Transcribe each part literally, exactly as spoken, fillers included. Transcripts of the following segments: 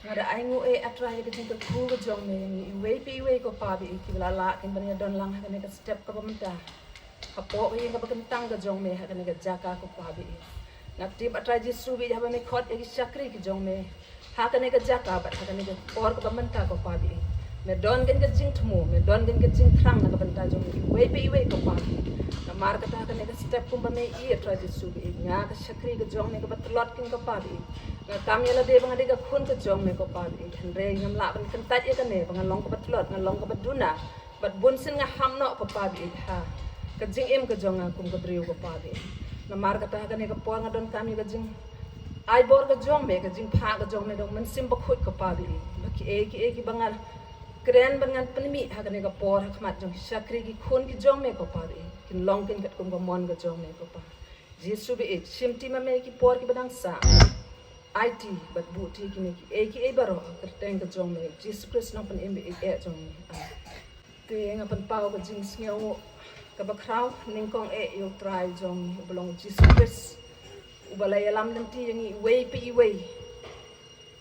Nga da ainguh, eh, A Trai, ïa ka jingkyrkhu ka jong me ïa ngi iwei pa iwei ko Pa baieit, kiba la lah kin ban ïadon lang ha kane ka step kaba mynta hapoh ka ïing kaba kyntang ka jong me ha kane ka jaka ko Pa baieit. Nga tip, A Trai Jisu baieit, haba me khot ïa ki shakri ki jong me ha kane ka jaka bad ha kane ka por kaba mynta ko Pa baieit, me don kin ka jingthmu, me don kin ka jingthrang na ka bynta jong me iwei pa iwei ko Pa baieit. Namar kata ha kane ka step kumba me ïohi, A Trai Jisu baieit, nga ka shakri ka jong me kaba tlot kin ko Pa baieit, nga kam ïa lade ba nga dei ka khun ka jong me ko Pa baieit, hynrei ngam lah ban kyntait ïa kane ba nga long kaba tlot, nga long kaba duna, bad bunsien nga ham noh ko Pa baieit ha ka jingim ka jong nga kum ka briew ko Pa baieit. Namar kata ha kane ka por nga donkam ïa ka jingaibor ka jong me, ka jingphah ka jong me da u Mynsiem Bakhuid ko Pa baieit, ba kiei kiei kiba nga kren bad ngan pynmih ha kane ka por ha khmat jong ki shakri ki khun ki jong me ko Pa baieit, kin long kin katkum ka mon ka jong me ko Pa. Jisu baieit, shimti ma me ki por kiba dang sah. Aiti bad buhti ïa kine kiei kiei baroh ha ka kyrteng ka jong me Jisu Khrist, Nongpynim baieit eh jong ngi. Amen. Te nga pynpaw ka jingsngewnguh kaba khraw nyngkong eh ïa U Trai jong ngi uba long Jisu Khrist, uba la ïalam lynti ïa ngi iwei pa iwei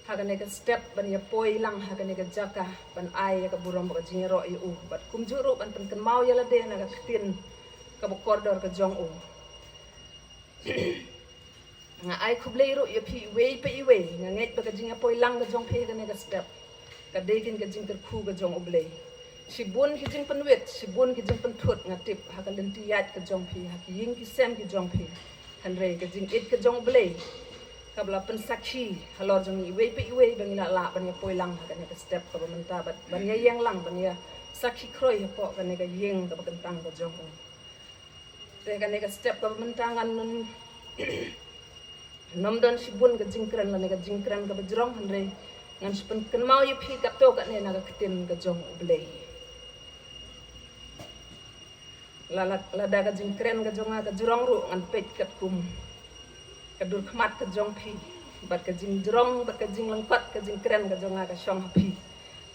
ha kane ka step ban ïa poi lang ha kane ka jaka ban ai ïa ka burom bad ka jingïaroh ïa u, bad kumjuh ruh ban pynkynmaw ïa lade na ka ktien kaba kordor ka jong u. Nga ai khublei ruh ïa phi iwei pa iwei. Nga ngeit ba ka jingïapoi lang ka jong phi ha kane ka step ka dei kin ka jingkyrkhu ka jong U Blei. Shibun ki jingpynwit, shibun ki jingpynthut nga tip ha ka lynti ïaid ka jong phi, ha ki ïing ki sem ki jong phi. Hynrei ka jingïeit ka jong U Blei kaba la pynsakhi halor jong ngi iwei pa iwei ba ngi la lah ban ïapoi lang ha kane ka step kaba mynta, bad ban ïa ïeng lang ban ïa sakhi khroi hapoh kane ka ïing kaba kyntang ka jong u. Te kane ka step kaba mynta ngan nym, nym don shibun ka jingkren lane ka jingkren kaba jrong, hynrei ngan shu pynkynmaw ïa phi katto katne na ka ktien ka jong U Blei. La, la, lada ka jingkren ka jong nga ka jrong ruh, ngan peit katkum ka dur khmat ka jong phi, bad ka jingjrong bad ka jinglyngkot ka jingkren ka jong nga ka shong ha phi.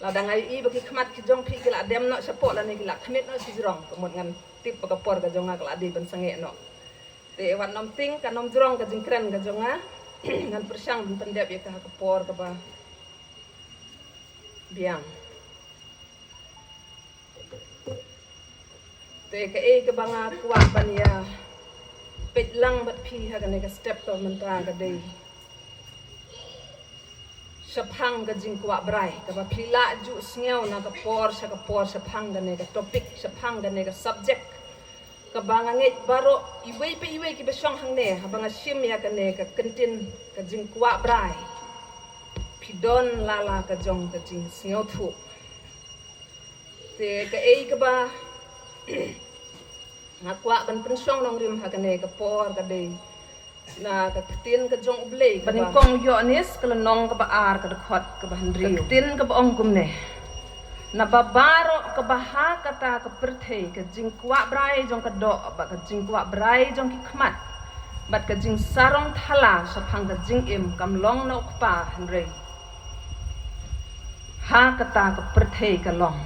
Lada nga ïohi ba ki khmat ki jong phi ki la dem noh shapoh lane ki la khmih noh shajrong, ka mut ngan tip ba ka por ka jong nga ka la dei ban sangeh noh. Te wat nym tieng, kan nym jrong ka jingkren ka jong nga. Ngan pyrshang ban pyndep ïa ka ha ka por kaba biang. Te kaei kaba nga kwah ban ïa peit lang bad phi ha kane ka step kaba mynta ka dei shaphang ka jingkwah brai, kaba phi la ju sngew na ka por sha ka por shaphang kane ka topic, shaphang kane ka subject, kaba nga ngeit baroh iwei pa iwei kiba shong hangne, haba nga shim ïa kane ka kyntien ka jingkwah brai, phi don lala ka jong ka jingsngewthuh. Te kaei kaba nga kwah ban pynshong nongrim ha kane ka por ka dei na ka ktien ka jong U Blei, ba nyngkong Ïoannis ka lynnong kaba ar ka dkhot kaba hynriew. Ka ktien kaba ong kumne: Naba baroh kaba ha kata ka pyrthei, ka jingkwah brai jong ka doh bad ka jingkwah brai jong ki khmat bad ka jingsarong thala shaphang ka jingim, kam long na u Kpa, hynrei ha kata ka pyrthei ka long.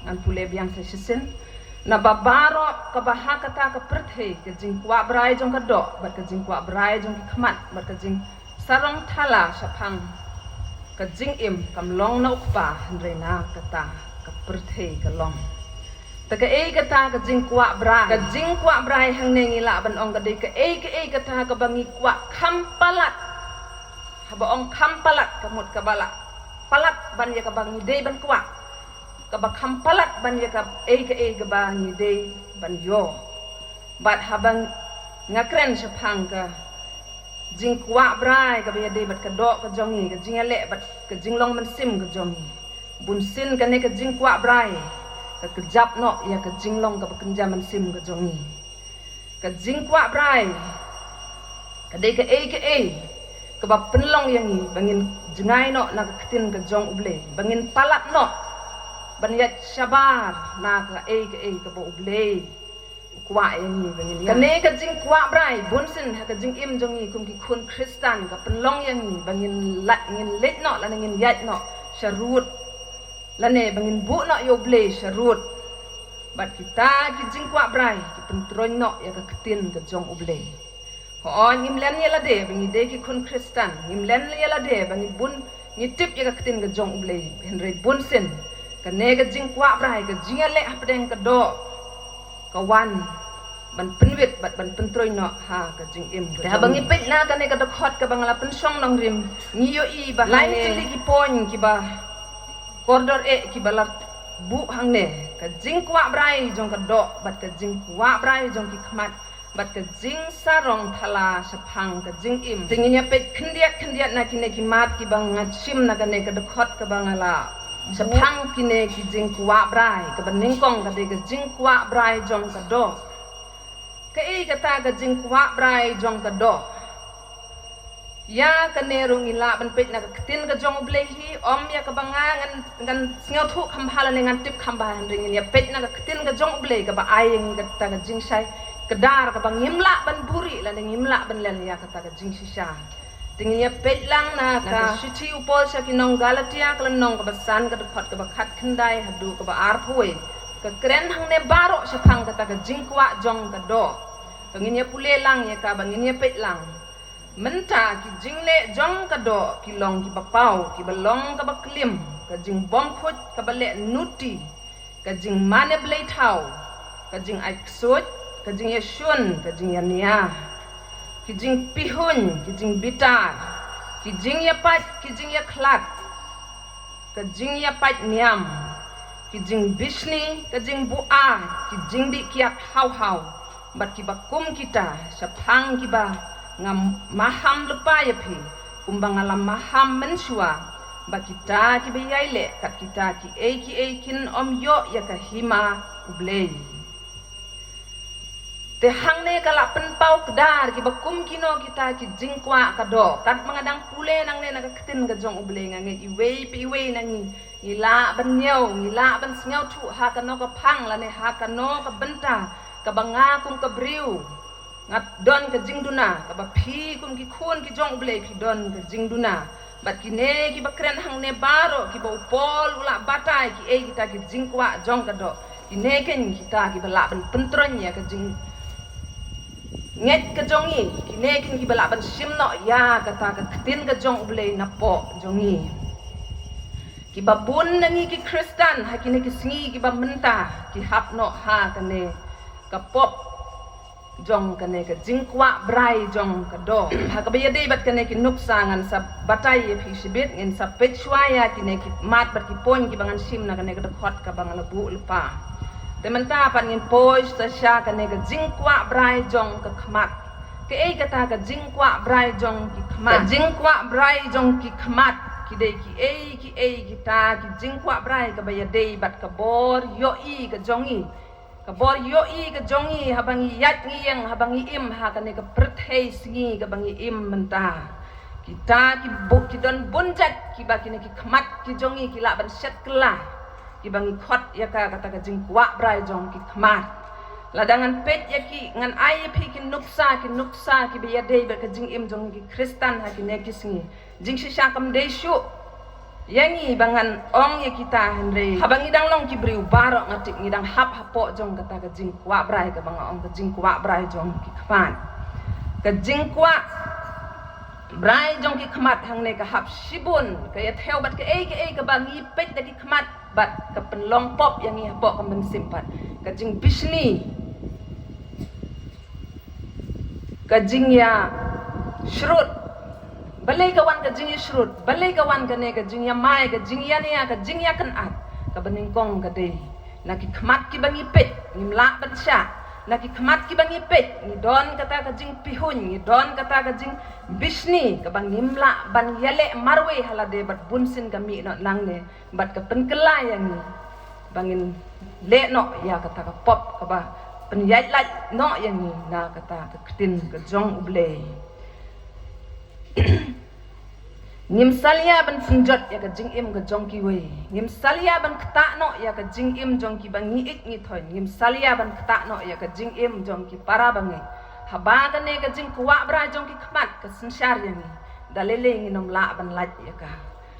Ngan pule biang sa shisien. Naba baroh kaba ha kata ka pyrthei, ka jingkwah brai jong ka doh bad ka jingkwah brai jong ki khmat bad ka jingsarong thala shaphang ka jingim, kam long na u Kpa, hynrei na kata ka pyrthei ka long. Te kaei kata ka jingkwah brai? Ka jingkwah brai hangne ngi lah ban ong ka dei kaei kaei kata kaba ngi kwah kham palat. Haba ong kham palat, ka mut kaba la palat ban ïa kaba ngi dei ban kwah, kaba kham palat ban ïa kaei kaei kaba ngi dei ban ïoh. Bad haba nga kren shaphang ka jingkwah brai kaba ïadei bad ka doh ka jong ngi, ka jingïaleh bad ka jinglong mynsiem ka jong ngi, bunsien kane ka jingkwah brai ka kjap noh ïa ka jinglong kaba kynja mynsiem ka jong ngi. Ka jingkwah brai ka dei kaei kaei kaba pynlong ïa ngi ba ngin jngai noh na ka ktien ka jong U Blei, ba ngin palat noh ban ïaid shabar na kaei kaei kaba U Blei u kwah ïa ngi ba ngin ïaid. Kane ka jingkwah brai bunsien ha ka jingim jong ngi kum ki khun Khristan ka pynlong ïa ngi ba ngin la, ngin leit noh lane ngin ïaid noh sharud, lane ba ngin buh noh ïa U Blei sharud. Bad kita ki jingkwah brai ki pyntroiñ noh ïa ka ktien ka jong U Blei. Hooid, ngim len ïa lade ba ngi dei ki khun Khristan, ngim len ïa lade ba ngi bun Ngi tip ïa ka ktien ka jong U Blei, hynrei bunsien kane ka jingkwah brai, ka jingïaleh hapdeng ka doh, ka wan ban pynwit bad ban pyntroi noh ha ka jingim ka jong ngi. Te haba ngi peit na kane ka dkhot kaba nga la pynshong nongrim, ngi ïohi ba lai tylli ki point kiba kordor eh kiba la buh hangne, ka jingkwah brai jong ka doh bad ka jingkwah brai jong ki khmat bad ka jingsarong thala shaphang ka jingim. Te ngin ïa peit khyndiat khyndiat na kine ki mat kiba nga shim na kane ka dkhot kaba nga la shaphang kine ki jingkwah brai. Kaba nyngkong ka dei ka jingkwah brai jong ka doh. Kaei kata ka jingkwah brai jong ka doh? Ïa kane ruh ngi lah ban peit na ka ktien ka jong U Blei hi, ym ïa kaba nga ngan, ngan sngewthuh kham bha lane ngan tip kham bha, hynrei ngin ïa peit na ka ktien ka jong U Blei kaba ai ïa ngi kata ka jingshai kdar kaba ngim lah ban buri lane ngim lah ban len ïa kata ka jingshisha. Te ngin ïa peit lang na ka shithi u Paul sha ki nong Galatia, ka lynnong kaba san, ka dkhot kaba khatkhyndai haduh kaba arphew. Ka kren hangne baroh shaphang kata ka jingkwah jong ka doh. Ka ngin ïa pule lang ïa ka ba ngin ïa peit lang. Mynta ki jingleh jong ka doh ki long kiba paw, kiba long kaba klim, ka jingbymkhuid kaba leh nuti, ka jingmane bleithaw, ka jingaiksuid, ka jingïashun, ka jingïania, ki jingpihuiñ, ki jingbitar, ki jingïapait, ki jingïakhlad, ka jingïapait niam, ki jingbishni, ka jingbuaid, ki jingdih kiad haw haw, bad kiba kum kita, shaphang kiba nga maham lypa ïa phi, kumba nga la maham mynshuwa, ba kita kiba ïai leh kat kita kiei kiei kin ym ïoh ïa ka hima U Blei. Te hangne ka la pynpaw kdar kiba kum kino kita ki jingkwah ka doh. Katba nga dang pule nangne na ka ktien ka jong U Blei, nga ngeit iwei pa iwei na ngi, ngi lah ban ñiew, ngi lah ban sngewthuh ha kano ka phang lane ha kano ka bynta kaba nga kum ka briew nga don ka jingduna, kaba phi kum ki khun ki jong U Blei phi don ka jingduna. Bad kine kiba kren hangne baroh kiba u Paul u la batai kiei kita ki jingkwah jong ka doh. Kine kin kita kiba lah ban pyntroiñ ïa ka jingngeit ka jong ngi. Kine kin kiba lah ban shim noh ïa kata ka ktien ka jong U Blei napoh jong ngi. Kiba bun na ngi ki Khristan ha kine ki sngi kiba mynta ki hap noh ha kane ka pop jong kane ka jingkwah brai jong ka doh. Ha kaba ïadei bad kane ki nuksa ngan sa batai ïa phi shibit, ngin sa peit shuwa ïa kine ki mat bad ki point kiba ngan shim na kane ka dkhot kaba nga la buh lypa. Te mynta pat ngin poi sa sha kane ka jingkwah brai jong ka khmat. Kaei kata ka jingkwah brai jong ki khmat? Ka jingkwah brai jong ki khmat ki dei kiei kiei kita ki jingkwah brai kaba ïadei bad ka bor ïohi ka jong ngi. Ka bor ïohi ka jong ngi haba ngi ïaid ngi ïeng, haba ngi im ha kane ka pyrthei sngi kaba ngi im mynta. Kita ki bu-, ki don bun jait kiba kine ki khmat ki jong ngi ki lah ban shet kylla, kiba ngi khot ïa ka kata ka jingkwah brai jong ki khmat. Lada ngan peit ïa ki, ngan ai ïa phi ki nuksa, ki nuksa kiba ïadei bad ka jingim jong ki Khristan ha kine ki sngi. Jingshisha kam dei shuh ïa ngi ba ngan ong ïa kita, hynrei haba ngi dang long ki briew baroh nga tip ngi dang hap hapoh jong kata ka jingkwah brai kaba nga ong ka jingkwah brai jong ki khmat. Ka jingkwah brai jong ki khmat hangne ka hap shibun, ka ïathew bad kaei kaei kaba ngi peit da ki khmat bad ka pynlong pop ïa ngi hapoh ka mynsiem pat. Ka jingbishni, ka jingïashrut. Balei ka wan ka jingïashrut? Balei ka wan kane ka jingïamai, ka jingïania, ka jingïakynad? Kaba nyngkong ka dei na ki khmat kiba ngi peit ngim lah ban shah. Na ki khmat kiba ngi peit ngi don kata ka jingpihuiñ, ngi don kata ka jingbishni kaba ngim lah ban ïaleh marwei ha lade bad bunsien ka mih noh nangne. Bad ka pynkylla ïa ngi ba ngin leh noh ïa kata ka pop kaba pynïaid lait noh ïa ngi na kata ka ktien ka jong U Blei. Ngim salia ban pynjot ïa ka jingim ka jong kiwei. Ngim salia ban ktah noh ïa ka jingim jong kiba ngi ïeit ngi thoiñ. Ngim salia ban ktah noh ïa ka jingim jong ki para bangeit. Haba kane ka jingkwah brai jong ki khmat ka synshar ïa ngi, da lei lei ngin ym lah ban lait ïa ka.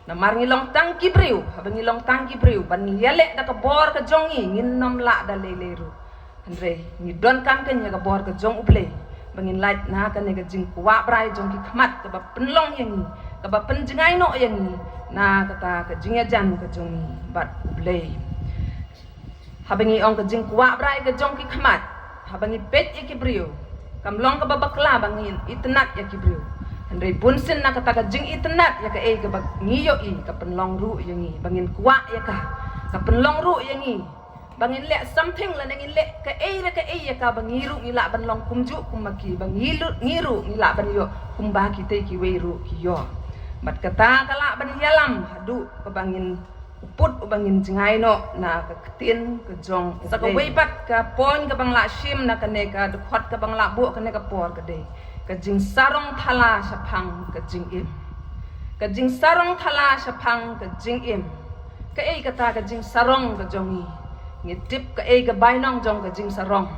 Namar ngi long tang ki briew, haba ngi long tang ki briew, ban ïaleh da ka bor ka jong ngi, ngin ym lah da lei lei ruh. Hynrei ngi donkam kein ïa ka bor ka jong U Blei ba ngin lait na kane ka jingkwah brai jong ki khmat kaba pynlong ïa ngi, kaba pynjngai noh ïa ngi na kata ka jingïajan ka jong ngi bad U Blei. Haba ngi ong ka jingkwah brai ka jong ki khmat, haba ngi peit ïa ki briew, kam long kaba bakla ba ngin itynnad ïa ki briew. Hynrei bunsien na kata ka jingitynnad ïa kaei kaba ngi ïohi, ka pynlong ruh ïa ngi ba ngin kwah ïa ka, ka pynlong ruh ïa ngi ba ngin leh something lane ngin leh kaei re kaei ïa ka ba ngi ruh ngi lah ban long kumjuh kum ma ki, ba ngi ruh ngi lah ban ïoh kumba kitei kiwei ruh ki ïoh. Bad kata ka lah ban ïalam haduh kaba ngin u pud uba ngin jngai noh na ka ktien ka jong U Blei. Sa kawei pat ka point kaba nga lah shim na kane ka dkhot kaba nga lah buh kane ka por ka dei ka jingsarong thala shaphang ka jingim. Ka jingsarong thala shaphang ka jingim. Kaei kata ka jingsarong ka jong ngi? Ngi tip kaei ka bainong jong ka jingsarong?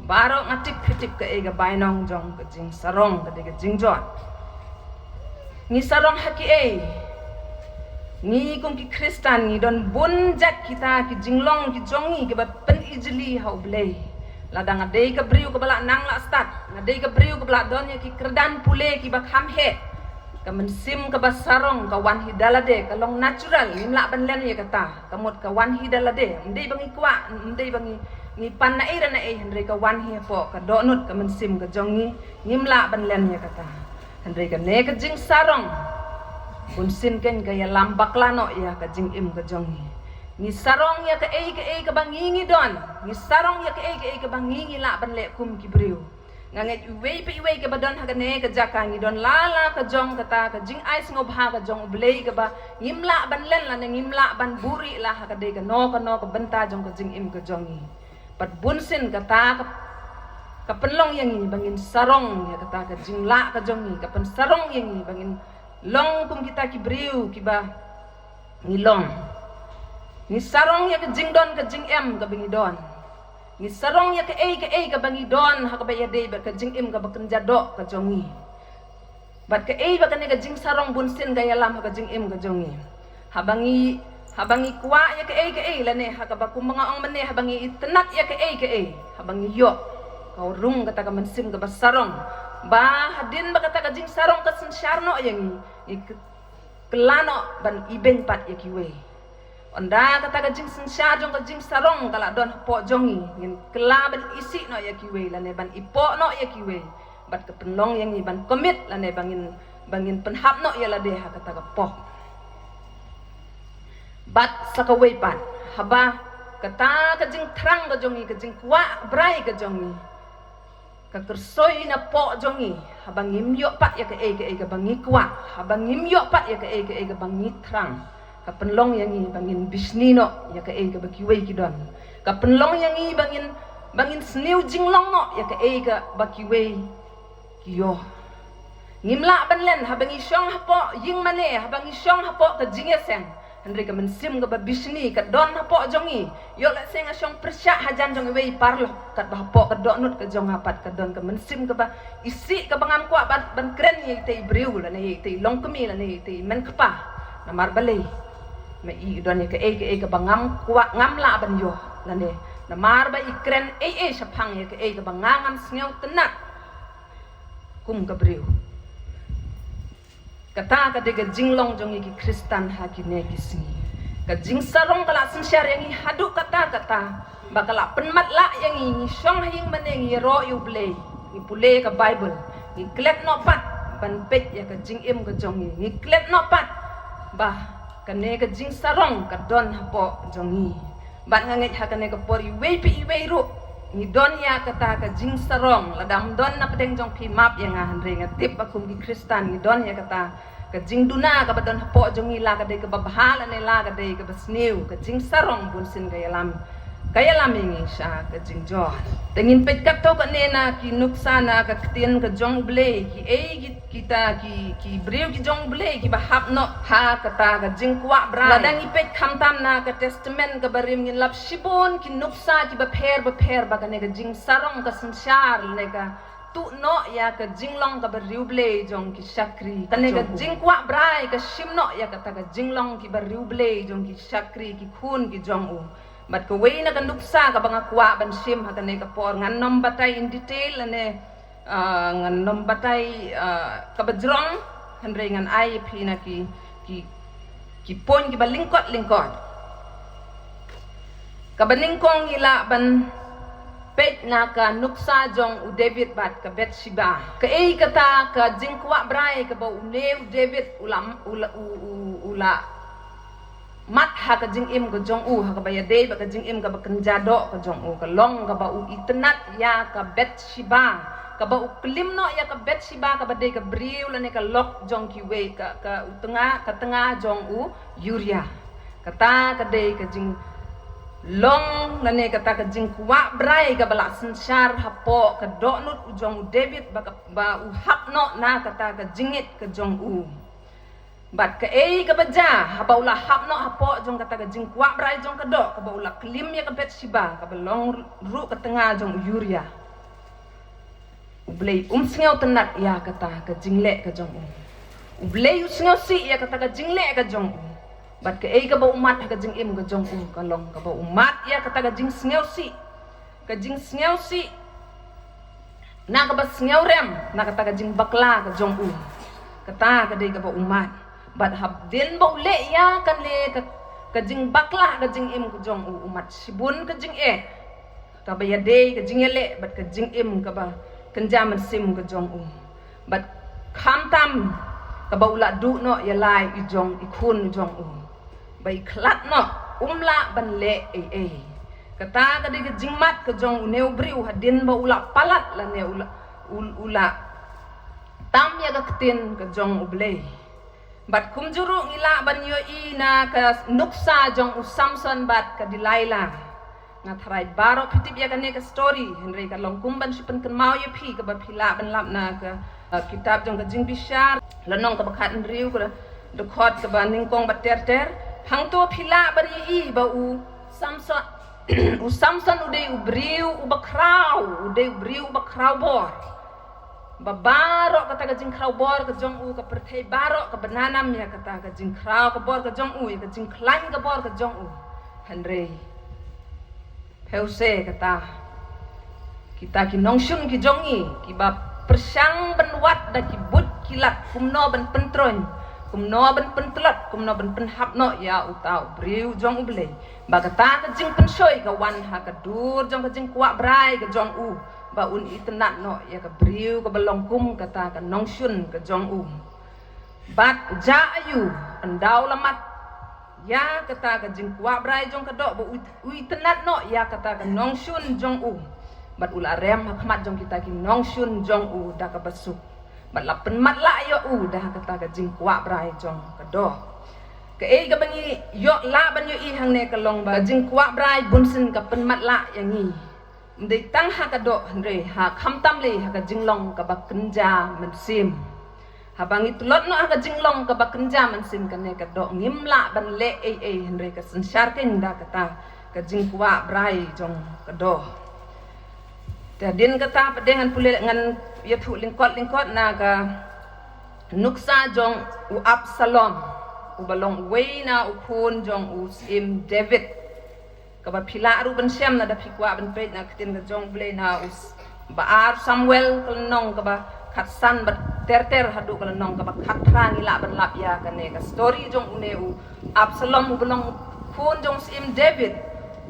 Baroh nga tip phi tip kaei ka bainong jong ka jingsarong, ka dei ka jingjot. Ngi sarong ha kiei? Ngi kum ki Khristan ngi don bun jait kita ki jinglong ki jong ngi kiba pynijli ha U Blei. Lada nga dei ka briew kaba lah nang lah stad, nga dei ka briew kaba lah don ïa ki kyrdan pule kiba kham heh, ka mynsiem kaba sarong ka wan hi da lade, ka long natural, ngim lah ban len ïa kata. Ka mut ka wan hi da lade, ym dei ba ngi kwah, ym dei ba ngi, ngi pan na ei re na ei, hynrei ka wan hi hapoh ka dohnud ka mynsiem ka jong ngi, ngim lah ban len ïa kata. Hynrei kane ka jingsarong, bunsien kein ka ïalam bakla noh ïa ka jingim ka jong ngi. Ngi sarong ïa kaei kaei kaba ngi ngi don, ngi sarong ïa kaei kaei kaba ngi ngi lah ban leh kum ki briew. Nga ngeit iwei pa iwei kaba don ha kane ka jaka ngi don la la ka jong kata ka jingai sngewbha ka jong U Blei kaba ngim lah ban len lane ngim lah ban buhrieh la ha ka dei kano kano ka bynta jong ka jingim ka jong ngi. Bad bunsien kata ka, ka pynlong ïa ngi ba ngin sarong ïa kata ka jinglah ka jong ngi, ka pynsarong ïa ngi ba ngin long kum kita ki briew kiba ngi long. Ngi sarong ïa ka jingdon ka jingem kaba ngi don. Ngi sarong ïa kaei kaei kaba ngi don ha kaba ïadei bad ka jingim kaba kynja doh ka jong ngi. Bad kaei ba kane ka jingsarong bunsien ka ïalam ha ka jingim ka jong ngi? Haba ngi, haba ngi kwah ïa kaei kaei lane ha kaba kumba nga ong mynne, haba ngi itynnad ïa kaei kaei, haba ngi ïoh, ka rung kata ka mynsiem kaba sarong. Ba hadien ba kata ka jingsarong ka synshar noh ïa ngi, ngi kylla noh ban ibeiñ pat ïa kiwei. Ynda kata ka jingsynshar jong ka jingsarong ka la don hapoh jong ngi, ngin kylla ban isih noh ïa kiwei lane ban ipoh noh ïa kiwei. Bad ka pynlong ïa ngi ban commit lane ba ngin, ba ngin pynhap noh ïa lade ha kata ka pop. Bad sa kawei pat, haba kata ka jingthrang ka jong ngi, ka jingkwah brai ka jong ngi, ka kyrsoi napoh jong ngi, haba ngim ïoh pat ïa kaei kaei kaba ngi kwah, haba ngim ïoh pat ïa kaei kaei kaba ngi thrang, ka pynlong ïa ngi ba ngin bishni noh ïa kaei kaba kiwei ki don. Ka pynlong ïa ngi ba ngin, ba ngin sniew jinglong noh ïa kaei kaba kiwei ki ïoh. Ngim lah ban len, haba ngi shong hapoh ïing mane, haba ngi shong hapoh ka jingïaseng, hynrei ka mynsiem kaba bishni ka don hapoh jong ngi. Ïoh lehse nga shong pyrshah hajan jong iwei i paralok, katba hapoh ka dohnud ka jong nga pat ka don ka mynsiem kaba isih kaba ngam kwah ban, ban kren ïa itei i briew lane ïa itei i longkmie lane ïa itei i mynkpa. Namar balei? Ma i don ïa kaei kaei kaba ngam kwah, ngam lah ban ïoh lane namar ba i kren ei ei shaphang ïa kaei kaba nga ngam sngewtynnad kum ka briew. Kata ka dei ka jinglong jong ngi ki Khristan ha kine ki sngi. Ka jingsarong ka la synshar ïa ngi haduh katta katta ba ka la pynmatlah ïa ngi, ngi shong ha ïing mane ngi ïaroh ïa U Blei, ngi pule ka Baibl, ngi klet noh pat ban peit ïa ka jingim ka jong ngi, ngi klet noh pat ba kane ka jingsarong ka don hapoh jong ngi. Bad nga ngeit ha kane ka por iwei pa iwei ruh ngi don ïa kata ka jingsarong, lada ym don na pdeng jong phi map ïa nga, hynrei nga tip ba kum ki Khristan ngi don ïa kata ka jingduna kaba don hapoh jong ngi, la ka dei kaba bha lane la ka dei kaba sniew, ka jingsarong bunsien ka ïalam, ka ïalam ïa ngi sha ka jingjot. Te ngin peit katto katne na ki nuksa na ka ktien ka jong U Blei, kiei ki kita ki, ki briew ki jong U Blei kiba hap noh ha kata ka jingkwah brai. Lada ngi peit khamtam na ka Testament kaba rim ngin lap shibun ki nuksa kiba pher bapher ba kane ka jingsarong ka synshar lane ka tuh noh ïa ka jinglong kaba riewblei jong ki shakri. Kane ka jingkwah brai ka shim noh ïa kata ka jinglong kiba riewblei jong ki shakri ki khun ki jong u. Bad kawei na ka nuksa kaba nga kwah ban shim ha kane ka por, ngan nym batai in detail lane, ah, ngan nym batai, ah, kaba jrong, hynrei ngan ai ïa phi na ki, ki, Ki point kiba lyngkot lyngkot. Kaba nyngkong ngi lah ban peit na ka nuksa jong u David bad ka Bathsheba. Kaei kata ka jingkwah brai kaba une u David u la, u la, u, u, u la mat ha ka jingim ka jong u, ha kaba ïadei bad ka jingim kaba kynja doh ka jong u, ka long kaba u itynnad ïa ka Bathsheba, kaba u klim noh ïa ka Bathsheba kaba dei ka briew lane ka lok jong kiwei, ka, ka u tnga, ka tnga jong u Uriah. Kata ka dei ka jinglong lane kata ka jingkwah brai kaba la synshar hapoh ka dohnud u jong u David ba ka, ba u hap noh na kata ka jingngeit ka jong u. Bad kaei kaba jia haba u la hap noh hapoh jong kata ka jingkwah brai jong ka doh, kaba u la klim ïa ka Bathsheba kaba long ruh ka tnga jong u Uriah. U Blei um sngewtynnad ïa kata ka jingleh ka jong u. U Blei u sngewsih ïa kata ka jingleh ka jong u. Bad kaei kaba u mad ha ka jingim ka jong u ka long kaba u mad ïa kata ka jingsngewsih, ka jingsngewsih na kaba sngewrem na kata ka jingbakla ka jong u. Kata ka dei kaba u mad. Bad hadien ba u leh ïa kane ka, ka jingbakla ka jingim ka jong u, u mad shibun ka jingeh, kaba ïadei ka jingïaleh bad ka jingim kaba kynja mynsiem ka jong u. Bad khamtam kaba u la duh noh ïa lai i jong i khun jong u, ba i khlad noh, um lah ban leh ei ei. Kata ka dei ka jingmad ka jong une u briew hadien ba u la palat lane u la, u, u la tam ïa ka ktien ka jong U Blei. Bad kumjuh ruh ngi lah ban ïohi na ka nuksa jong u Samson bad ka Delilah. Nga tharai baroh phi tip ïa kane ka story, hynrei ka long kum ban shu pynkynmaw ïa phi kaba phi lah ban lap na ka, uh, kitab jong ka Jingbishar, lynnong kaba khathynriew, ka dkhot kaba nyngkong bad ter ter. Hangto phi lah ban ïohi ba u Samson, u Samson u dei u briew uba khraw, u dei u briew uba khraw bor. Ba baroh kata ka jingkhraw bor ka jong u, ka pyrthei baroh ka bna nam ïa kata ka jingkhraw ka bor ka jong u, ïa ka jingkhlaiñ ka bor ka jong u. Hynrei phewse kata, kita ki nongshun ki jong ngi kiba pyrshang ban wad da ki buit ki lad kumno ban pyntroiñ, kumno ban pyntlot, kumno ban pynhap noh ïa uta u briew jong U Blei. Ba kata ka jingpynshoi ka wan ha ka dur jong ka jingkwah brai ka jong u, ba un itynnad noh ïa ka briew kaba long kum kata ka nongshun ka jong u. Bad jia aiu, ynda u la mad ïa kata ka jingkwah brai jong ka doh, ba u, u itynnad noh ïa kata ka nongshun jong u. Bad u la rem ha khmat jong kita ki nongshun jong u da kaba suk. Bad la pynmatlah ïa u da kata ka jingkwah brai jong ka doh. Kaei kaba ngi ïoh lah ban ïohi hangne ka long ba ka jingkwah brai bunsien ka pynmatlah ïa ngi. Ym dei tang ha ka doh hynrei ha khamtam lei ha ka jinglong kaba kynja mynsiem. Haba ngi tlot noh ha ka jinglong kaba kynja mynsiem, kane ka doh ngim lah ban leh ei ei hynrei ka synshar keiñ da kata ka jingkwah brai jong ka doh. Te hadien kata pat de ngan pule, ngan ïathuh lyngkot lyngkot na ka nuksa jong u Absalom, uba long uwei na u khun jong u Syiem David. Kaba phi lah ruh ban shem lada phi kwah ban peit na ka ktien ka jong U Blei na u s-, ba ar Samuel ka lynnong kaba khatsan bad ter ter haduh ka lynnong kaba khatphra ngi lah ban lap ïa kane ka story jong une u Absalom uba long khun jong u Syiem David.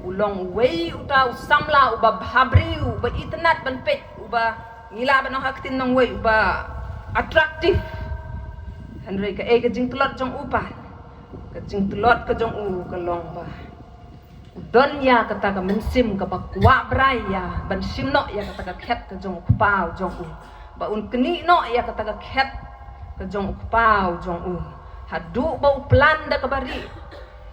U long uwei uta u samla uba bhabriew, uba itynnad ban peit, uba ngi lah ban ong ha ka ktien nongwei uba attractive. Hynrei kaei ka jingtlot jong u pat? Ka jingtlot ka jong u ka long ba u don ïa kata ka mynsiem kaba kwah brai ïa ban shim noh ïa kata ka khet ka jong u kpa u jong u, ba un knieh noh ïa kata ka khet ka jong u kpa u jong u. Haduh ba u plan da kaba rieh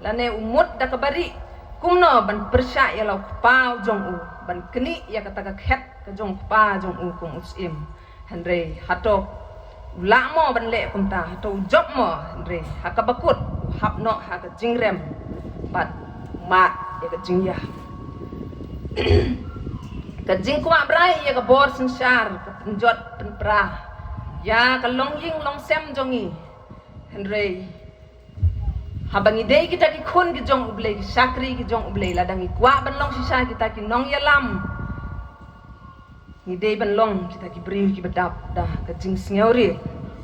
lane u mut da kaba rieh kumno ban pyrshah ïa la u kpa u jong u, ban knieh ïa kata ka khet ka jong u kpa jong u kum u syiem. Hynrei hato u lah mo ban leh kumta? Hato u jop mo? Hynrei ha kaba kut u hap noh ha ka jingrem bad u mad ïa ka jingïap. Ka jingkwah brai ïa ka bor synshar ka pynjot pynpra ïa ka longïing longsem jong ngi. Hynrei haba ngi dei kita ki khun ki jong U Blei, ki shakri ki jong U Blei, lada ngi kwah ban long shisha kita ki nongïalam, ngi dei ban long kita ki briew kiba dap da ka jingsngewrit.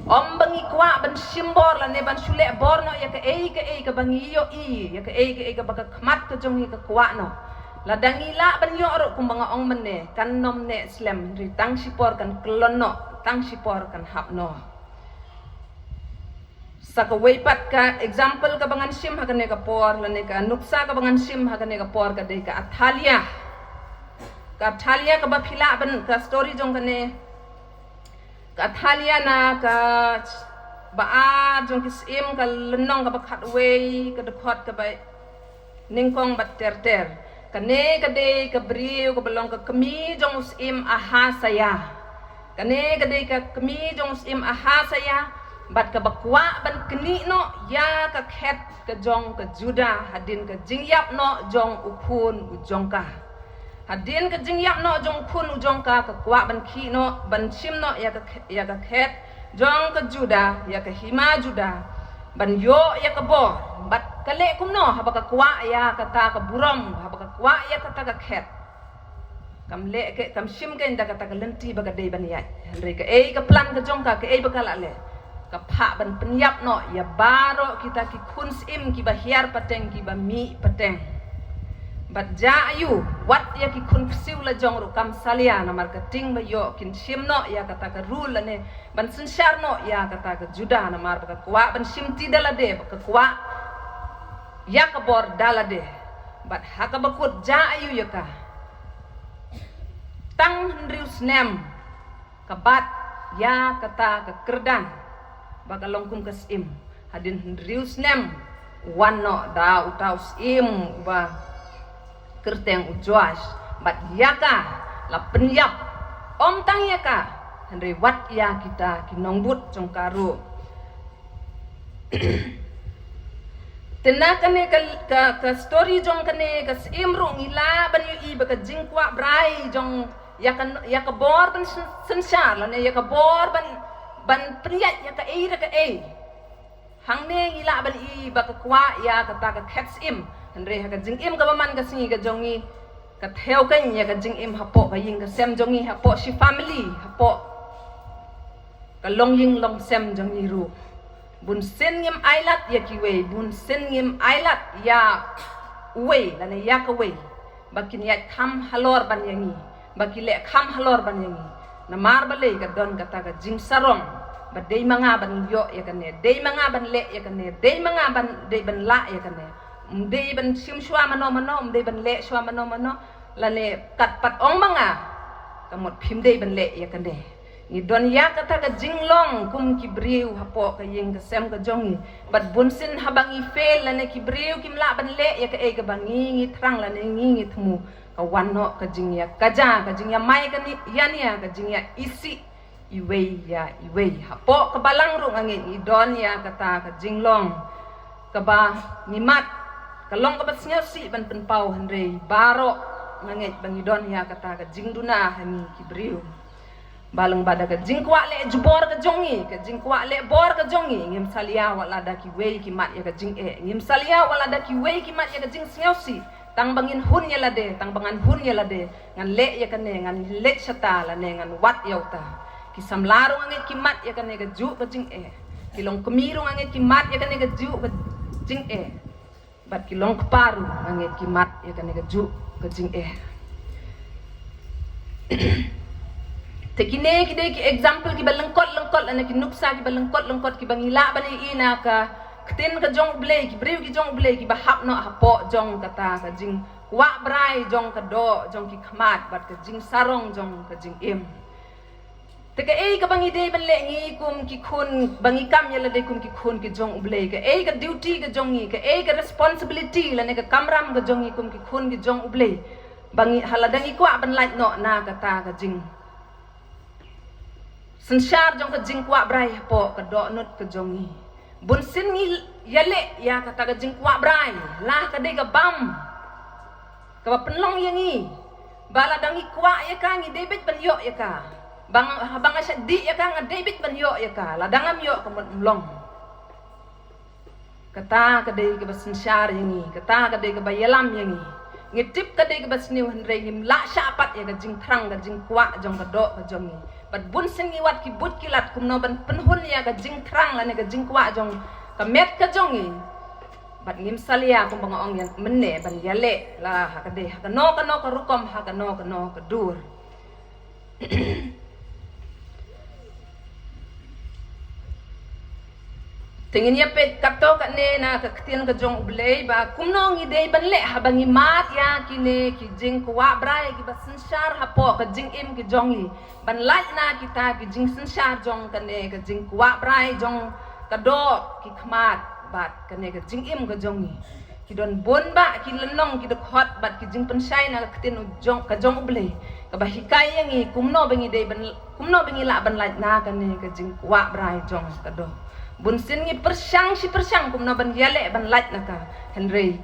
Ym ba ngi kwah ban shim bor lane ban shu leh bor noh ïa kaei kaei kaba ngi ïohi, ïa kaei kaei kaba ka khmat ka jong ngi ka kwah noh. Lada ngi lah ban ïoh ruh kumba nga ong mynne, kan nym neh slem, hynrei tang shipor kan kyllon noh, tang shipor kan hap noh. Sa kawei pat ka example kaba ngan shim ha kane ka por, lane ka nuksa kaba ngan shim ha kane ka por ka dei ka Athalia. Ka Athalia kaba phi lah ban, ka story jong kane, ka Athalia na kaba ar jong ki Syiem, ka lynnong kaba khatwei, ka dkhot kaba nyngkong bad ter ter. Kane ka dei ka briew kaba long ka kmie jong u Syiem Ahasaïa. Kane ka dei ka kmie jong u Syiem Ahasaïa, bad kaba kwah ban knieh noh ïa ka khet ka jong ka Judah hadien ka jingïap noh jong u khun u jong ka. Hadien ka jingïap noh jong u khun u jong ka, ka kwah ban knieh noh, ban shim noh ïa ka kh-, ïa ka khet jong ka Judah, ïa ka hima Judah, ban ïoh ïa ka bor. Bad ka leh kumno haba ka kwah ïa kata ka burom, haba ka kwah ïa kata ka khet? Kam leh ke, kam shim ke da kata ka lynti ba ka dei ban ïaid. Hynrei kaei ka plan ka jong ka, kaei ba ka la leh? Ka phah ban pynïap noh ïa baroh kita ki khun Syiem kiba hiar pateng, kiba mih pateng. Bad jia aiu, wat ïa ki khun ksiew la jong ruh kam salia, namar ka tieng ba ïoh kin shim noh ïa kata ka rule lane ban synshar noh ïa kata ka Judah, namar ba ka kwah ban shimti da lade, ba ka kwah ïa ka bor da lade. Bad ha kaba kut jia aiu ïa ka? Tang hynriew snem ka bat ïa kata ka kyrdan ba ka long kum ka Syiem. Hadien hynriew snem wan noh da uta u Syiem uba kyrteng u Joash, bad ïa ka la pynïap. Ym tang ïa ka, hynrei wat ïa kita ki nongbud jong ka ruh. Te na kane ka, ka, ka story jong kane ka Syiem ruh ngi lah ban ïohi ba ka jingkwah brai jong ïa ka, ïa ka bor ban syn-, synshar lane ïa ka bor ban, ban pynïaid ïa kaei re kaei. Hangne ngi lah ban i ba ka kwah ïa kata ka khet Syiem. Hynrei ha ka jingim kaba man ka sngi ka jong ngi, ka thew kein ïa ka jingim hapoh ka ïing ka sem jong ngi, hapoh shi family, hapoh ka longïing longsem jong ngi ruh. Bunsien ngim ailad ïa kiwei, bunsien ngim ailad ïa uwei lane ïa kawei ba kin ïaid kham halor ban ïa ngi, ba ki leh kham halor ban ïa ngi. Namar balei? Ka don kata ka jingsarong ba dei ma nga ban ïoh ïa kane, dei ma nga ban leh ïa kane, dei ma nga ban, dei ban lah ïa kane. Ym dei ban shim shuwa mano mano, ym dei ban leh shuwa mano mano, lane kat pat ong ma nga, ka mut phim dei ban leh ïa kane. Ngi don ïa kata ka jinglong kum ki briew hapoh ka ïing ka sem ka jong ngi. Bad bunsien haba ngi fail lane ki briew kim lah ban leh ïa kaei kaba ngi ngi thrang lane ngi ngi thmu, ka wan noh ka jingïakajia, ka jingïamai ka ni, ïa nia, ka jingïaisih iwei ïa iwei. Hapoh ka balang ruh nga ngeit ngi don ïa kata ka jinglong kaba ngi mad, ka long kaba sngewsih ban pynpaw, hynrei baroh nga ngeit ba ngi don ïa kata ka jingduna ha ngi ki briew. Ba lyngba da ka jingkwah leh jubor ka jong ngi, ka jingkwah leh bor ka jong ngi, ngim salia wat la da kiwei ki mad ïa ka jingeh, ngim salia wat la da kiwei ki mad ïa ka jingsngewsih. Tang ba ngin hun ïa lade, tang ba ngan hun ïa lade, ngan leh ïa kane, ngan leit shata lane ngan wad ïa uta. Ki samla ruh nga ngeit ki mad ïa kane kajuh ka jingeh. Ki longkmie ruh nga ngeit ki mad ïa kane kajuh ka jingeh. Bad ki longkpa ruh nga ngeit ki mad ïa kane kajuh ka jingeh. Te kine ki dei ki example kiba lyngkot lyngkot lane ki nuksa kiba lyngkot lyngkot kiba ngi lah ban ïohi na ka ktien ka jong U Blei, ki briew ki jong U Blei kiba hap noh hapoh jong kata ka jingkwah brai jong ka doh jong ki khmat bad ka jingsarong jong ka jingim. Te kaei kaba ngi dei ban leh ngi kum ki khun, ba ngi kam ïa lade kum ki khun ki jong U Blei? Kaei ka duty ka jong ngi, kaei ka responsibility lane ka kamram ka jong ngi kum ki khun ki jong U Blei? Ba ngi, ha lada ngi kwah ban lait noh na kata ka jingsynshar jong ka jingkwah brai hapoh ka dohnud ka jong ngi. Bunsien ngi ïaleh ïa kata ka jingkwah brai, la ka dei ka bam kaba pynlong ïa ngi ba lada ngi kwah ïa ka ngi dei beit ban ïoh ïa ka. Ba nga, ba nga shah dih ïa ka nga dei beit ban ïoh ïa ka. Lada ngam ïoh ka mut ym long. Kata ka dei kaba synshar ïa ngi, kata ka dei kaba ïalam ïa ngi. Ngi tip ka dei kaba sniew hynrei ngim lah shah pat ïa ka jingthrang ka jingkwah jong ka doh ka jong ngi. Bad bun sien ngi wad ki buit ki lad kumno ban pynhun ïa ka jingthrang lane ka jingkwah jong ka met ka jong ngi. Bad ngim salia kumba nga ong ïa mynne ban ïaleh la ha ka dei ha kano kano ka rukom, ha kano kano ka dur. Te ngin ïa peit katto katne na ka ktien ka jong U Blei ba kumno ngi dei ban leh haba ngi mad ïa kine ki jingkwah brai kiba synshar hapoh ka jingim ki jong ngi. Ban lait na kita ki jingsynshar jong kane ka jingkwah brai jong ka doh, ki khmat bad kane ka jingim ka jong ngi. Ki don bun bah ki lynnong, ki dkhot bad ki jingpynshai na ka ktien u jong, ka jong U Blei, kaba hikai ïa ngi kumno ba ngi dei ban, kumno ba ngi lah ban lait na kane ka jingkwah brai jong ka doh. Bun sien ngi pyrshang shi pyrshang kumno ban ïaleh ban lait na ka, hynrei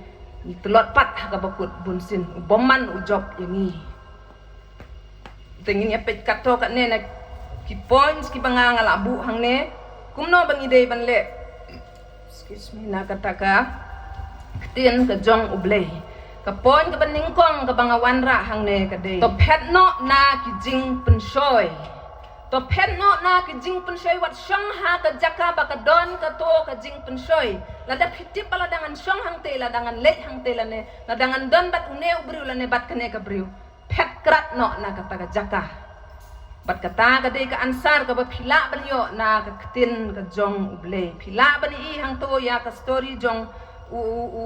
ngi tlot pat ha kaba kut, bun sien u bymman u jop ïa ngi. Te ngin ïa peit katto katne na ki points kiba nga nga la buh hangne. Kumno ba ngi dei ban leh, excuse me, na kata ka ktien ka jong U Blei. Ka point kaba nyngkong kaba nga wanrah hangne ka dei, to phet noh na ki jingpynshoi. To phet noh na ki jingpynshoi, wat shong ha ka jaka ba ka don kato ka jingpynshoi. Lada phi tip ba lada ngan shong hangtei, lada ngan leit hangtei, lane lada ngan don bad une u briew lane bad kane ka briew, phet krat noh na kata ka jaka. Bad kata ka dei ka answer kaba phi lah ban ïoh na ka ktien ka jong U Blei. Phi lah ban i hangto ïa ka story jong u, u, u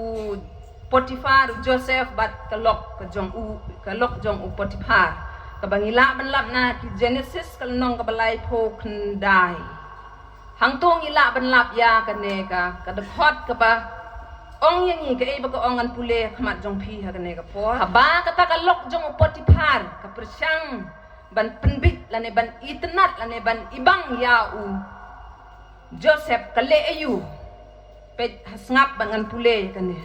Potiphar, u Joseph bad ka lok ka jong u, ka lok jong u Potiphar, kaba ngi lah ban lap na ki Genesis ka lynnong kaba laiphew khyndai. Hangto ngi lah ban lap ïa kane ka, ka dkhot kaba ong ïa ngi kaei ba ka ong, ngan pule ha khmat jong phi ha kane ka por. Haba kata ka lok jong u Potiphar ka pyrshang ban pynbit lane ban itynnad lane ban ibang ïa u Joseph, ka leh aïu? Peit ha sngap bad ngan pule ïa kane.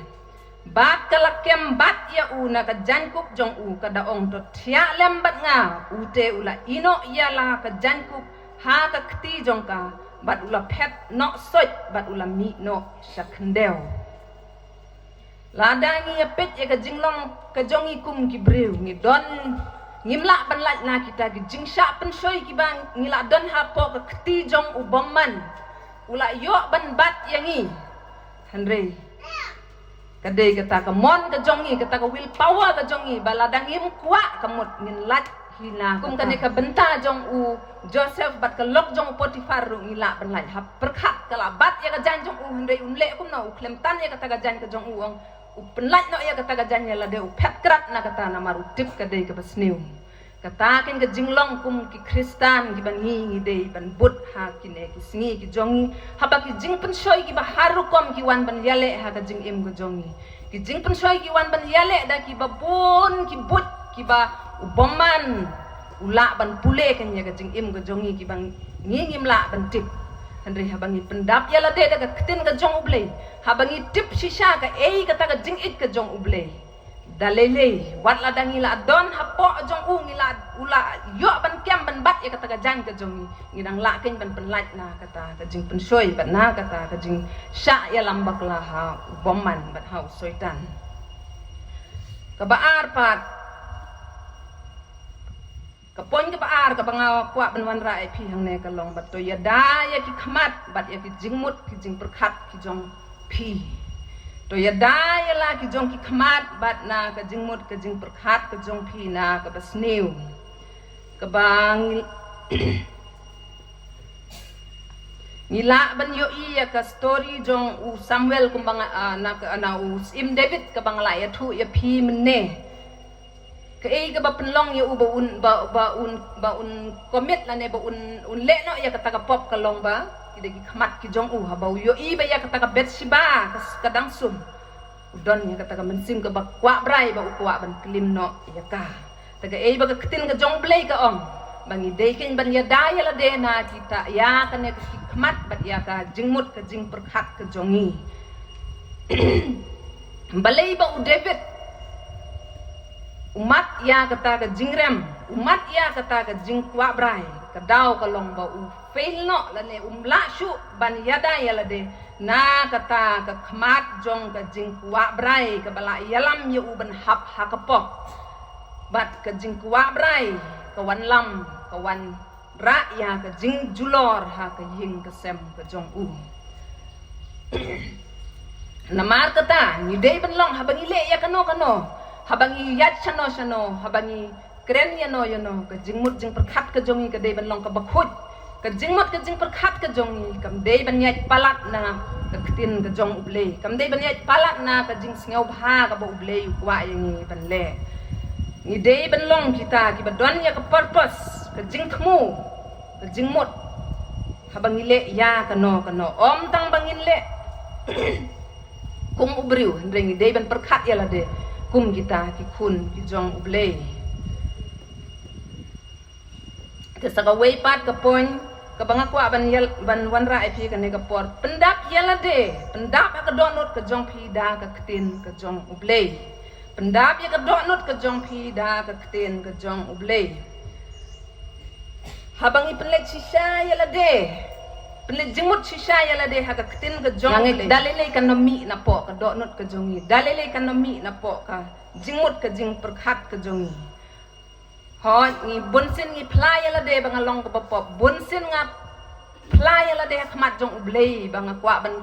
Bad ka la kem bat ïa u na ka jaiñkup jong u, ka da ong, to thiah lem bad nga. U te u la ïeh noh ïa la ka jaiñkup ha ka kti jong ka, bad u la phet noh soit, bad u la mih noh sha khyndew. Lada ngi ïa peit ïa ka jinglong ka jong ngi kum ki briew, ngi don, ngim lah ban lait na kita ki jingshah pynshoi kiba ngi la don hapoh ka kti jong u bymman. U la ïoh ban bat ïa ngi. Hynrei ka dei kata ka mon ka jong ngi, kata ka will power ka jong ngi, ba lada ngim kwah ka mut ngin lait hi na kum kane ka bynta jong u Joseph bad ka lok jong u Potiphar ruh ngi lah ban lait. Ha pyrkhat ka la bat ïa ka jaiñ jong u, hynrei un leh kumno? U khlem tan ïa kata ka jaiñ ka jong u, ong u pynlait noh ïa kata ka jaiñ ïa lade, u phet krat na kata namar u tip ka dei kaba sniew. Kata kein ka jinglong kum ki Khristan kiba ngi ngi dei ban bud ha kine ki sngi ki jong ngi, haba ki jingpynshoi kiba har rukom ki wan ban ïaleh ha ka jingim ka jong ngi. Ki jingpynshoi ki wan ban ïaleh da kiba bun ki buit kiba u bymman u lah ban pule kein ïa ka jingim ka jong ngi, kiba ngi ngim lah ban tip. Hynrei haba ngi pyndap ïa lade da ka ktien ka jong U Blei, haba ngi tip shisha kaei kata ka jingïeit ka jong U Blei, da lei lei, wat lada ngi la don hapoh jong u, ngi la, u la ïoh ban kem ban bat ïa kata ka jaiñ ka jong ngi, ngi dang lah kein ban pynlait na kata ka jingpynshoi bad na kata ka jingshah ïalam bakla ha u bymman bad ha u Soitan. Kaba ar pat, ka point kaba ar kaba nga kwah ban wanrah ïa phi hangne ka long ba to ïada ïa ki khmat bad ïa ki jingmut ki jingpyrkhat ki jong phi. To ïada ïa la ki jong ki khmat bad na ka jingmut ka jingpyrkhat ka jong phi na kaba sniew. Kaba ngi, ngi lah ban ïohi ïa ka story jong u Samuel kumba nga, ah, na ka, na u Syiem David kaba nga la ïathuh ïa phi mynne. Kaei kaba pynlong ïa u ba un, ba, ba un, ba un commit lane ba un, un leh noh ïa kata ka pop ka long ba ki dei ki khmat ki jong u. Haba u ïohi ba ïa kata ka Bathsheba ka, ka dang sum, u don ïa kata ka mynsiem kaba kwah brai ba u kwah ban klim noh ïa ka. Te kaei ba ka ktien ka jong U Blei ka ong, ba ngi dei kein ban ïada ïa lade na kita ïa kane ka khmat bad ïa ka jingmut ka jingpyrkhat ka jong ngi. Balei ba u David u mad ïa kata ka jingrem, u mad ïa kata ka jingkwah brai? Ka daw ka long ba u fail noh lane um lah shuh ban ïada ïa lade na kata ka khmat jong ka jingkwah brai kaba la ïalam ïa u ban hap ha ka pop. Bad ka jingkwah brai ka wanlam, ka wan rah ïa ka jingjulor ha ka ïing ka sem ka jong u. Namar kata, ngi dei ban long, haba ngi leh ïa kano kano, haba ngi ïaid shano shano, haba ngi kren ïano ïano, ka jingmut jingpyrkhat ka jong ngi ka dei ban long kaba khuid. Ka jingmut ka jingpyrkhat ka jong ngi kam dei ban ïaid palat na ka ktien ka jong U Blei, kam dei ban ïaid palat na ka jingsngewbha kaba U Blei u kwah ïa ngi ban leh. Ngi dei ban long kita kiba don ïa ka purpose, ka jingthmu, ka jingmut, haba ngi leh ïa kano kano. Ym tang ba ngin leh kum u briew, hynrei ngi dei ban pyrkhat ïa lade kum kita ki khun ki jong U Blei. Te sa kawei pat ka point kaba nga kwah ban ïal-, ban wanrah ïa phi kane ka por. Pyndap ïa lade, pyndap ïa ka dohnud ka jong phi da ka ktien ka jong U Blei. Pyndap ïa ka dohnud ka jong phi da ka ktien ka jong U Blei. Haba ngi pynleit shisha ïa lade, pynleit jingmut shisha ïa lade ha ka ktien ka jong U Blei, da lei lei kan ym mih napoh ka dohnud ka jong ngi, da lei lei kan ym mih napoh ka jingmut ka jingpyrkhat ka jong ngi. Hooid, ngi bunsien ngi phla ïa lade ba nga long kaba pop, bunsien nga phla ïa lade ha khmat jong U Blei ba nga kwah ban,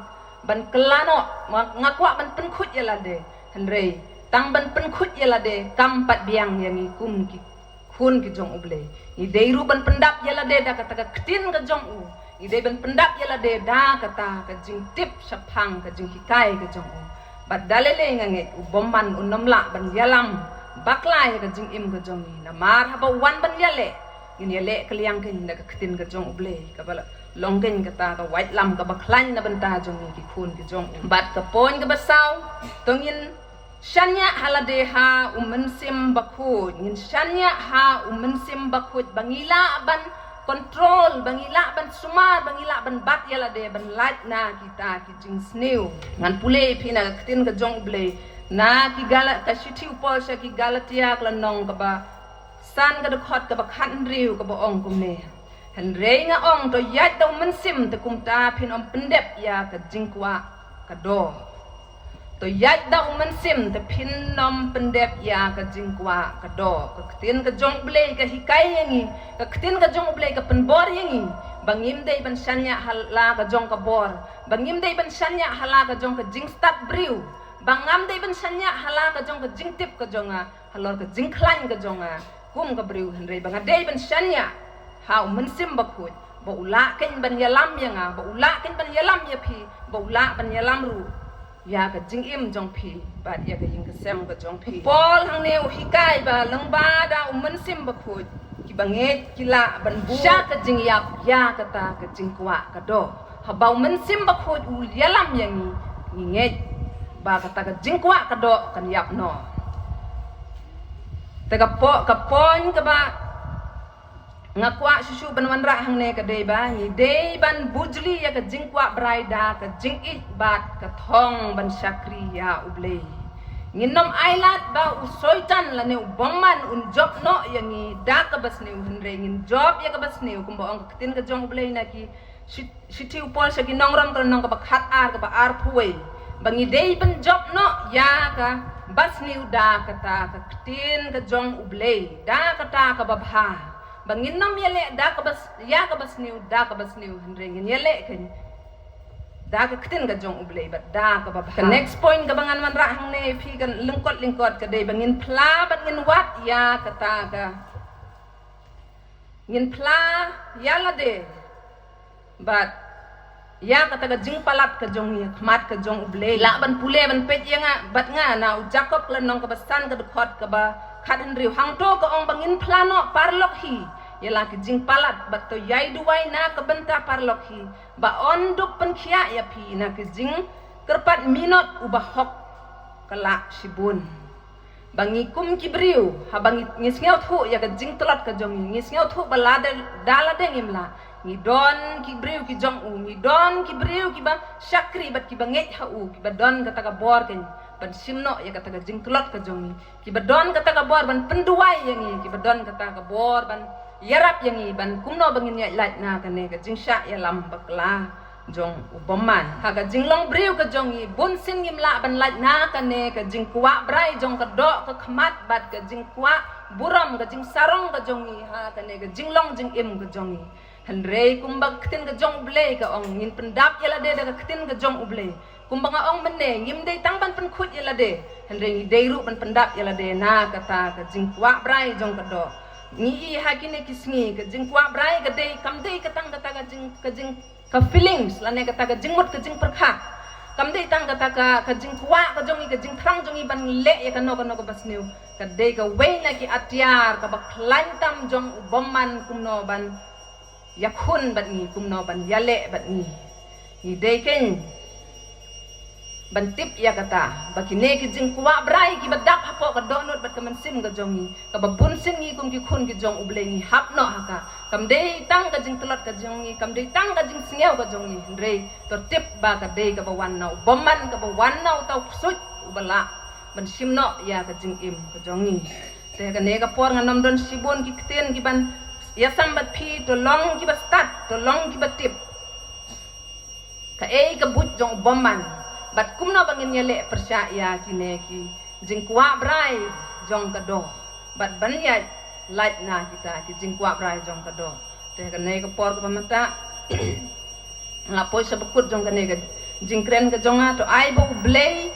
ban kylla noh, nga, nga kwah ban pynkhuid ïa lade. Hynrei tang ban pynkhuid ïa lade kam pat biang ïa ngi kum ki khun ki jong U Blei. Ngi dei ruh ban pyndap ïa lade da kata ka ktien ka jong u. Ngi dei ban pyndap ïa lade da kata ka jingtip shaphang ka jinghikai ka jong u. Bad da lei lei nga ngeit u bymman un ym lah ban ïalam bakla ïa ka jingim ka jong ngi. Namar haba u wan ban ïaleh, ngin ïaleh kylliang keiñ da ka ktien ka jong U Blei kaba la long keiñ kata ka waitlam kaba khlaiñ na bynta jong ngi ki khun ki jong u. Bad ka point kaba saw, to ngin shaniah ha lade ha U Mynsiem Bakhuid, ngin shaniah ha U Mynsiem Bakhuid ba ngi lah ban control, ba ngi lah ban sumar, ba ngi lah ban bat ïa lade ban lait na kita ki jingsniew. Ngan pule ïa phi na ka ktien ka jong U Blei, na ki Gala-, ka shithi u Paul sha ki Galatia ka lynnong kaba san, ka dkhot kaba khathynriew, kaba ong kumne: Hynrei nga ong, to ïaid da U Mynsiem, te kumta phin ym pyndep ïa ka jingkwah ka doh. To ïaid da U Mynsiem, te phin ym pyndep ïa ka jingkwah ka doh. Ka ktien ka jong U Blei ka hikai ïa ngi, ka ktien ka jong U Blei ka pynbor ïa ngi ba ngim dei ban shaniah ha la ka jong ka bor, ba ngim dei ban shaniah ha la ka jong ka jingstad briew, ba ngam dei ban shaniah ha la ka jong ka jingtip ka jong nga, halor ka jingkhlaiñ ka jong nga kum ka briew, hynrei ba nga dei ban shaniah ha U Mynsiem Bakhuid ba u lah keiñ ban ïalam ïa nga, ba u lah keiñ ban ïalam ïa phi, ba u lah ban ïalam ruh ïa ka jingim jong phi bad ïa ka ïing ka sem ka jong phi. Paul hangne u hikai ba lyngba da U Mynsiem Bakhuid, kiba ngeit ki lah ban buh sha ka jingïap ïa kata ka jingkwah ka doh. Haba U Mynsiem Bakhuid u ïalam ïa ngi, ngi ngeit ba kata ka jingkwah ka doh kan ïap noh. Te ka po-, ka point kaba nga kwah shuh shuh ban wanrah hangne ka dei ba ngi dei ban bujli ïa ka jingkwah brai da ka jingïeit bad ka thong ban shakri ïa U Blei. Ngin ym ailad ba u Soitan lane u bymman un jop noh ïa ngi da kaba sniew, hynrei ngin jop ïa kaba sniew, kumba ong ka ktien ka jong U Blei na ki shi-, shithi u Paul sha ki nong Rom ka lynnong kaba khatar, kaba arphew wei, ba ngi dei ban jop noh ïa kaba sniew da kata ka ktien ka jong U Blei, da kata kaba bha. Ba ngin ym ïaleh da kaba s-, ïa kaba sniew da kaba sniew, hynrei ngin ïaleh keiñ da ka ktien ka jong U Blei bad da kaba bha. Ka next point kaba ngan wanrah hangne phi, ka lyngkot lyngkot, ka dei ba ngin phla bad ngin wad ïa kata ka, ngin phla ïa lade bad ïa kata ka jingpalat ka jong ngi ha khmat ka jong U Blei. Lah ban pule ban peit ïa nga bad nga na u Jakob ka lynnong kaba san, ka dkhot kaba khathynriew. Hangto ka ong ba ngin phla noh paralok hi ïa la ki jingpalat, bad to ïai duwai na ka bynta paralok hi ba yn dup pynkhiah ïa phi na ki jingkyrpad minot u bahok ka lah shibun. Ba ngi kum ki briew, haba ngi, ngi sngewthuh ïa ka jingtlot ka jong ngi, ngi sngewthuh ba lade, da lade ngim lah, ngi don ki briew ki jong u, ngi don ki briew kiba shakri bad kiba ngeit ha u, kiba don kata ka bor keiñ ban shim noh ïa kata ka jingtlot ka jong ngi, kiba don kata ka bor ban pynduwai ïa ngi, kiba don kata ka bor ban ïarap ïa ngi ban kumno ba ngin ïaid lait na kane ka jingshah ïalam bakla jong u bymman. Ha ka jinglong briew ka jong ngi, bunsien ngim lah ban lait na kane ka jingkwah brai jong ka doh ka khmat bad ka jingkwah burom, ka jingsarong ka jong ngi ha kane ka jinglong jingim ka jong ngi. Hynrei kumba ka ktien ka jong U Blei ka ong, ngin pyndap ïa lade da ka ktien ka jong U Blei. Kumba nga ong mynne, ngim dei tang ban pynkhuid ïa lade, hynrei ngi dei ruh ban pyndap ïa lade na kata ka jingkwah brai jong ka doh. Ngi i ha kine ki sngi, ka jingkwah brai ka dei, kam dei ka tang kata ka jing, ka jing, ka feelings lane kata ka jingmut ka jingpyrkhat. Kam dei tang kata ka, ka jingkwah ka jong ngi, ka jingthrang jong ngi ban leh ïa kano kano kaba sniew. Ka dei kawei na ki atiar kaba khlaiñ tam jong u bymman kumno ban ïakhun bad ngi, kumno ban ïaleh bad ngi. Ngi dei kein ban tip ïa kata ba kine ki jingkwah brai kiba dap hapoh ka dohnud bad ka mynsiem ka jong ngi, kaba bunsien ngi kum ki khun ki jong U Blei ngi hap noh ha ka. Kam dei tang ka jingtlot ka jong ngi, kam dei tang ka jingsngew ka jong ngi, hynrei to tip ba ka dei kaba wan na u bymman, kaba wan na uta u ksuid uba lah ban shim noh ïa ka jingim ka jong ngi. Te kane ka por ngan ym don shibun ki ktien kiban ïasam bad phi, to long kiba stad, to long kiba tip kaei ka buit jong u bymman bad kumno ba ngin ïaleh pyrshah ïa kine ki jingkwah brai jong ka doh bad ban ïaid lait na kita ki jingkwah brai jong ka doh. Te kane ka por kaba mynta nga poi sha bakut jong kane ka jingkren ka jong nga, to ai ba U Blei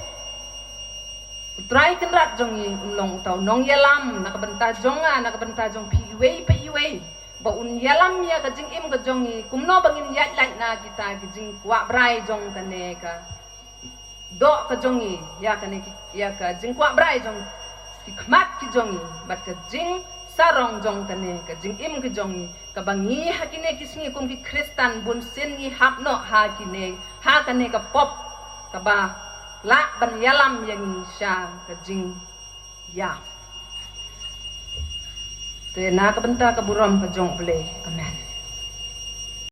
U Trai Kynrad jong ngi un long uta u nongïalam na ka bynta jong nga, na ka bynta jong phi iwei pa iwei, ba un ïalam ïa ka jingim ka jong ngi kumno ba ngin ïaid lait na kita ki jingkwah brai jong kane ka doh ka jong ngi, ïa kane ki, ïa ka jingkwah brai jong ki khmat ki jong ngi bad ka jingsarong jong kane ka jingim ka jong ngi, kaba ngi ha kine ki sngi kum ki Khristan bunsien ngi hap noh ha kine, ha kane ka pop kaba lah ban ïalam ïa ngi sha ka jingïap. Te na ka bynta ka burom ka jong U Blei. Amen.